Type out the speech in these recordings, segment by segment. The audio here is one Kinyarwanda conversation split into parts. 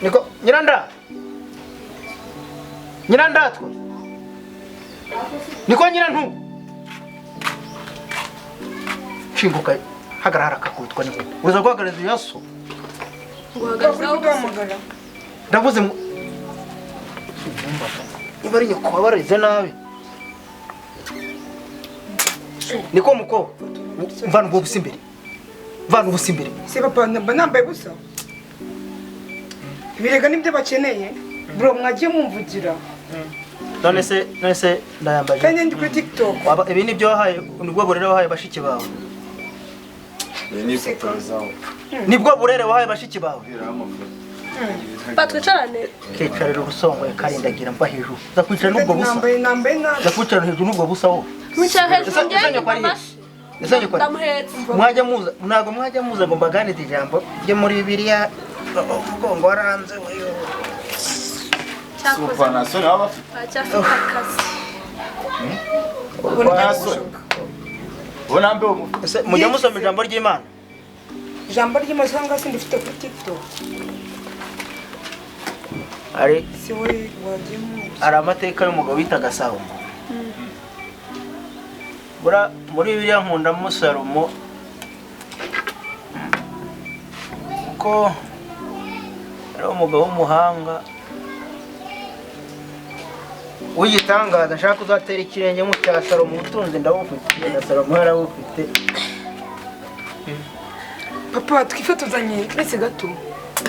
Niko Nyiranda, Nyirandatwa, niko Nyirantu shinguka, hagarara, akakubitwa n'inkuba, uza guhagarara yaso. Uri kuduhamagara? Ndavuze ngo niba ari nyoko wabareze nabi. Niko mukobwa, mvana ubwo busa imbere, mvana ubusa imbere. Se papa, mba nambaye ubusa? Ibirega nibyo bakeneye, bro, mwagiye mumvugira. None se ndayambaje? Kandi ndi kuri TikTok. Ibi ni byo wahaye, nibwo burere wahaye bashiki bawe? Iyi ni ifotorezaho. Nibwo burere wahaye bashiki bawe? Iriho amafoto. Batwicarane. Kicarira urusongoye karindagira mva hejuru, uza kwicara n'ubwo busa. Nambaye nabi. Uza kwicara hejuru n'ubwo busa wowe? Mwicara hejuru. Ese Njyewe nyoko ari he? amashi. Ese nyoko ari he? Ndamuhetse. Mwajya muza, ntabwo mwajya muza ngo mbaganize ijambo ryo muri Bibiliya. Umugongo waranze weyo. Cyakoze. Supa nta soni baba bafite. Aracyafite akazi. Nta soni. Ubu nambe ubu. Ese mujya musoma ijambo ry'Imana? Ijambo ry'Imana cyangwa se ndifite kuri TikTok. Hari Si we wagiye mumvugira? Hari amateka y'umugabo witaga Salomo. Bura muri Bibiliya nkundamo Salomo kuko ari umugabo w'umuhanga w'igitangaza. Nshaka uzatera ikirenge mu cya Salomo. Ubutunzi ndabufite, na Salomo yarabufite. Papa, twifotozanye uretse gato.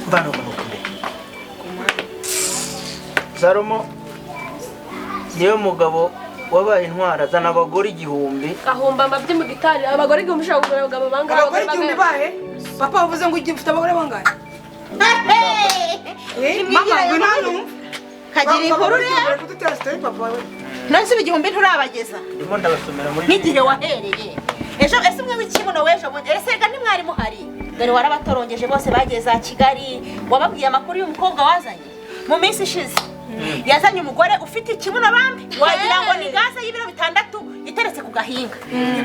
Mvana umanuka imbere. Salomo niwe mugabo wabaye intwari, azana abagore 1000. Gahumba amabyi mu gitari, abagore 1000, ushobora kugura abagabo bangahe? Abagore 1000 bahe? Papa, wavuze ngo ugiye ufite abagore bangahe? Eh, mama, ngwino hano. Kagira inkuru rero. Bari kudutera story, papa we. None se 1000 nturabageza? Ndimo ndabasomera muri N'igihe wahereye ejo, ese umwe w'ikibuno w'ejo bundi, ese rega ntimwari muhari? Dore warabatorongeje bose, bagiye za Kigali. Wababwiye amakuru y'umukobwa wazanye mu minsi ishize? Yazanye umugore ufite ikibuno bambi, wagira ngo ni gaze y'ibiro 6 iteretse ku gahinga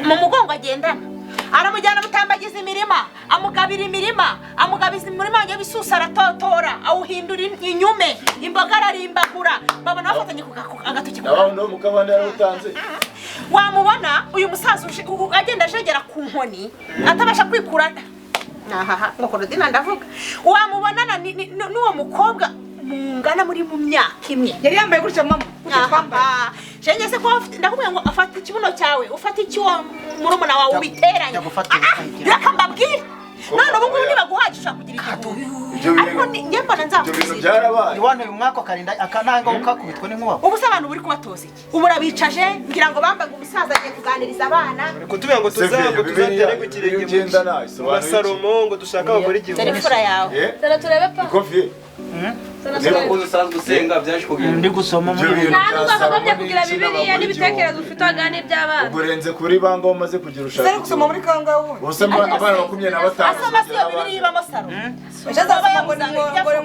mu mugongo agendana. Aramujyana, amutambagiza imirima, amugabira imirima, amugabiza umurima wanjye w'ibisusa, aratotora, awuhindura inyume, imboga ararimbagura. Babona bafatanye ku agatoki ku Nabaho no mu kabande yarawutanze. Wamubona uyu musaza agenda ajegera ku nkoni, atabasha kwikura ahaha ngo Korodina ndavuga. Wamubonana n'uwo mukobwa mungana, muri mu myaka imwe. Yari yambaye gutya, mama, gutya twambaye. Ahaha. Shenge se ko ndakubwira ngo afata ikibuno cyawe, ufate icy'uwo murumuna wawe, ubiteranye. Jya gufata Ah, ah, ukayigira. reka mbabwire, none ubu ngubu nibaguhaje ushobora kugira 1000. Ibyo bintu Ariko njye mbona ibyo bintu nzakuzira. byarabaye. Wanteye umwaka akarinda akananga ukakubitwa n'inkuba. Ubu se abantu buri kubatoza iki? Ubu urabicaje ngira ngo bambaga umusaza agiye kuganiriza abana. Kutubwira ngo Severe, tuza ngo Bibiliya, tuzatere ku kirenge Bibiliya ugendana, isobanura iki? Salomo, ngo dushake abagore Dore 1000. imfura yawe. Eh? Zana turebe pa. Kofi. Zana Niba turebe. Kuko usanzwe usenga, byaje kugenda. Ndi gusoma Ibyo muri bintu Nta nubwo bya wakagombye Salomo kugira n'iki Bibiliya n'abagore n'ibitekerezo 1000. ufite waganira iby'abana. Ubwo urenze kuri banga umaze kugira, ushaka Ese ari gusoma muri kangahe ubundi? Ubuse abana 25 Asoma si iyo Bibiliya ibamo Salomo. Ejo azasoma ngo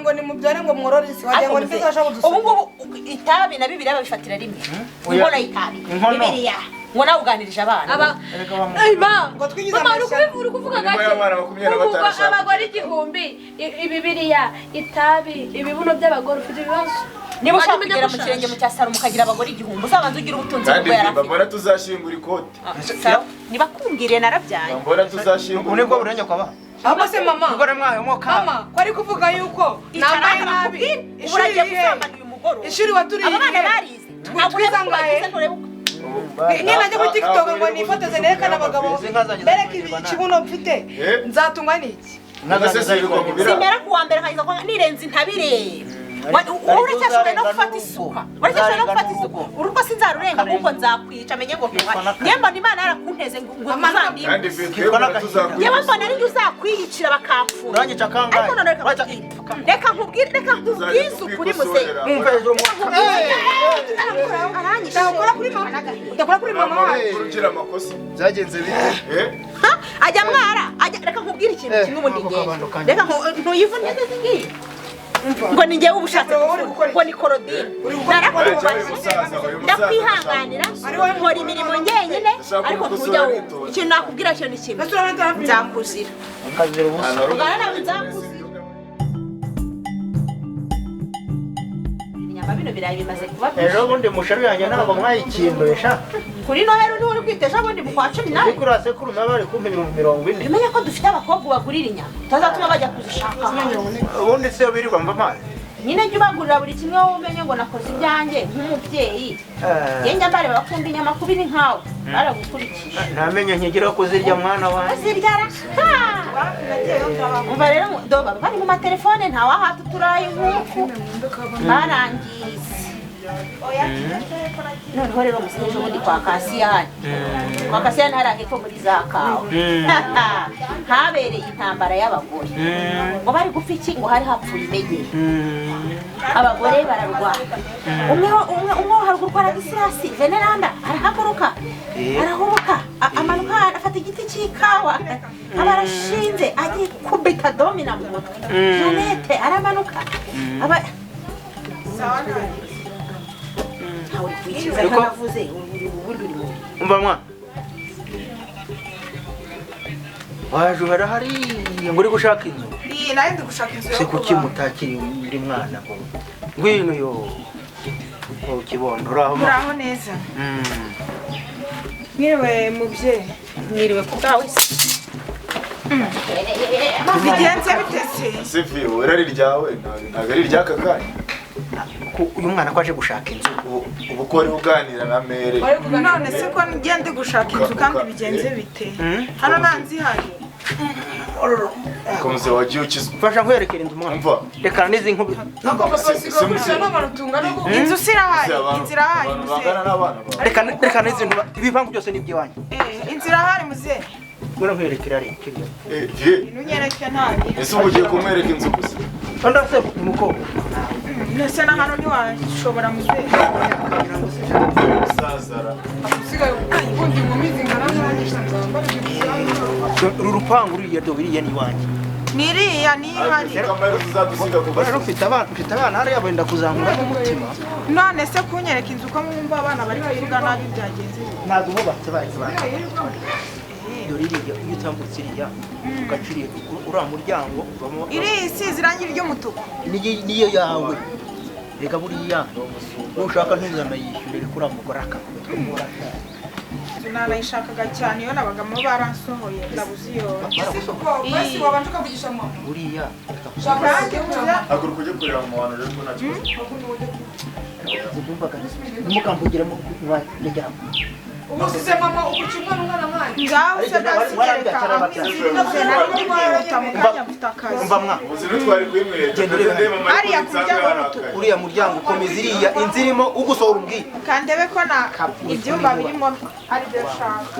ngo nimubyare ngo mworore isi, wagira ngo nibyo azashaka Ubu kudusoma. ngubu itabi na Bibiliya babifatira rimwe. Oya. Inkono y'itabi. Inkono. Bibiliya ngo nawe uganirije abana. Aba Erega wa Ey, ma! Ngo twigize Mama, uri amashyano. uri kuvuga Imirimo gake. y'abana 25 Ubu ngo ashaka. abagore 1000, ibibiriya, itabi, ibibuno by'abagore, ufite ibibazo. Niba ushaka Wajya umenya kugera mu gushaje. kirenge mu cya Salomo ukagira abagore 1000, uzabanza ugira ubutunzi Kandi bwo yari afite. mbona tuzashyingura ikote. Sawa, nibakumbwiriye narabyaye. Mbona tuzashyingura Ubu nibwo ikote. burenge kwabaha. Ahubwo se mama, Umugore mwahemo ka mama, ko ari kuvuga yuko nambaye nabi, Ubu ishuri uragiye riri he? gusambana uyu mugoroba. Ishuri waturiye Aba bana riri he? barize. Ntabwo ureba uko Twizangahe? bagize, ntureba uko Niba najya kuri TikTok ngo nifotoze nerekane abagabo, Izi nka zanjye bereke zizagirwa nabi. ikibuno mfite, Eh? nzatungwa n'iki? Inka zanjye Zirirwa mu zizagirwa. biraro. Simera ku wa mbere nkageza kwa nirenze intabire. Ariko Wowe uracyashoboye no uzarenga gufata n'urugo. isuka, uracyashoboye no gufata Uzarenga isuka. n'urugo. Urugo sinzarurenga, kuko nzakwica menye ngo Kitwa n'akazi. Njye mbona Imana yarakunteze ngo Amana- Kandi uzandimbe. twebwe Kitwa n'agahinda. tuzakwira. Yewe mbona ari uzakwiyicira bakamfura. Uranyica kangahe? Ariko none reka Uraca- nkubwire, reka nkubwire, reka nkubwize ukuri muzehe. Mwumve hejuru mu Aranyishe. Udakora kuri mama, udakora kuri mama wacu. Ugira amakosa. Byagenze bite? Eh? Ha? Ajya mwara ajya, reka nkubwire ikintu Eh, kimwe ubundi ako ngende. kabando kanjye. Reka ntuyivune neza ngiyi ngo ni njyewe ubushatse Wowe uri gukora iki? ngo ni Korodine. Uri gukora iki? Narakubabaje. Uyu musaza, uyu musaza Ndakwihanganira, Ari wowe nkora imirimo njyenyine, Ndashaka ariko kumukosora ntujya wumva. nitonze. Ikintu nakubwira cyo ni kimwe: Ese urabona ntarafite? nzakuzira. Akazira ubusa. Nta na rumwe. Ugana nawe nzakuzira. bino birayi bimaze kuba Ejo bundi musharu yanjye ntabwo mwayikinduye sha. Kuri Noheli niho uri kwita ejo bundi mu kwa 10 Ariko uriya sekuru nawe bari kumpa 40,000. Umenye ko dufite abakobwa ubagurira inyama utazatuma bajya kuzishaka. Ubundi se birirwa mva amazi. Nyine njye ubagurira buri kimwe wowe umenye ngo nakoze ibyanjye nk'umubyeyi. Njye mbareba bakunda inyama kubi ni nkawe baragukurikije. Ntamenye nkigira kuzirya mwana wanjye. Kuzirya ra. Umva rero doba bari mu matelefone ntawahata uturayi nk'uku barangiza. Noneho rero muzehe ejo bundi kwa Kasiyani. Kwa Kasiyani hari hepfo muri za kawa. Habereye intambara y'abagore. Ngo bari gupfa iki ngo hari hapfuye imegeri. Abagore bararwana. Umwe umwe haruguru kwa Radisirasi Veneranda arahaguruka. Arahubuka amanuka afata igiti cy'ikawa aba arashinze agiye kubita domina mu mutwe. Jeannette aramanuka. Aba Umva mwa waje barahari ngo uri gushaka inzu. Iyi nayo ndi gushaka inzu yo kuba. Se kuki mutakiri muri mwana ngo ngwino yo ukibondo uraho muraho neza. Mwiriwe mubyeyi. Mwiriwe kubwawe. Bigenze bitese. Sifi irari ryawe ntabwo ari iry'aka kanya. Uyu mwana ko aje gushaka inzu ubu ko wari uganira na mere. None se ko ngende gushaka inzu kandi bigenze bite? Hano nta nzu ihari. Komze wagiye ukizwa. Mfasha nkwerekera inzu mwana. Reka n'izi nkubi. Inzu sirahari, inzu irahari. Reka n'izi nkuba ibipangu byose ni iby'iwanyu. Inzu irahari muzehe. Ngwino nkwerekera ari kiriya. Ntunyereke ntabi. Ese ubu ugiye kumwereka inzu gusa? Ndase umukobwa. Nese na hano ntiwashobora muzehe. Sazara. Uru rupangu ruriya do biriya ni iwanjye. Niriya ni ihari. Rufite abana, mfite abana hariya benda kuzamura umutima. None se kunyereka inzu ko mwumva abana bari kuvuga nabi byagenze? Ntabwo bubatse bahise dore iriya iyo utambutse iriya ugaciriye uriya muryango uvamo. Iriya isize irangi ry'umutuku. Niyo yawe. Reka buriya nushaka ntuzanayishyure reka uriya mugore akakubitwa murashaka. Nanayishakaga cyane iyo nabagamo baransohoye ndabuze iyo. Buriya haguruka ujye kureba mu bantu rero ko nta kibazo. Ntimukambugire mwaryama. Ubusize mama ukuca umwana umwana mwanjye. Ngaho se basigereka aho inzu inoze nari ndi kwihuta mu kanya mfite akazi. Umva mwa. Ubuzima twari kwimwereka. Hariya ku muryango w'umutuku. Uriya muryango ukomeza iriya inzu irimo ugusohora umbwiye. Kandebe ko na ibyumba birimo ari byo nshaka.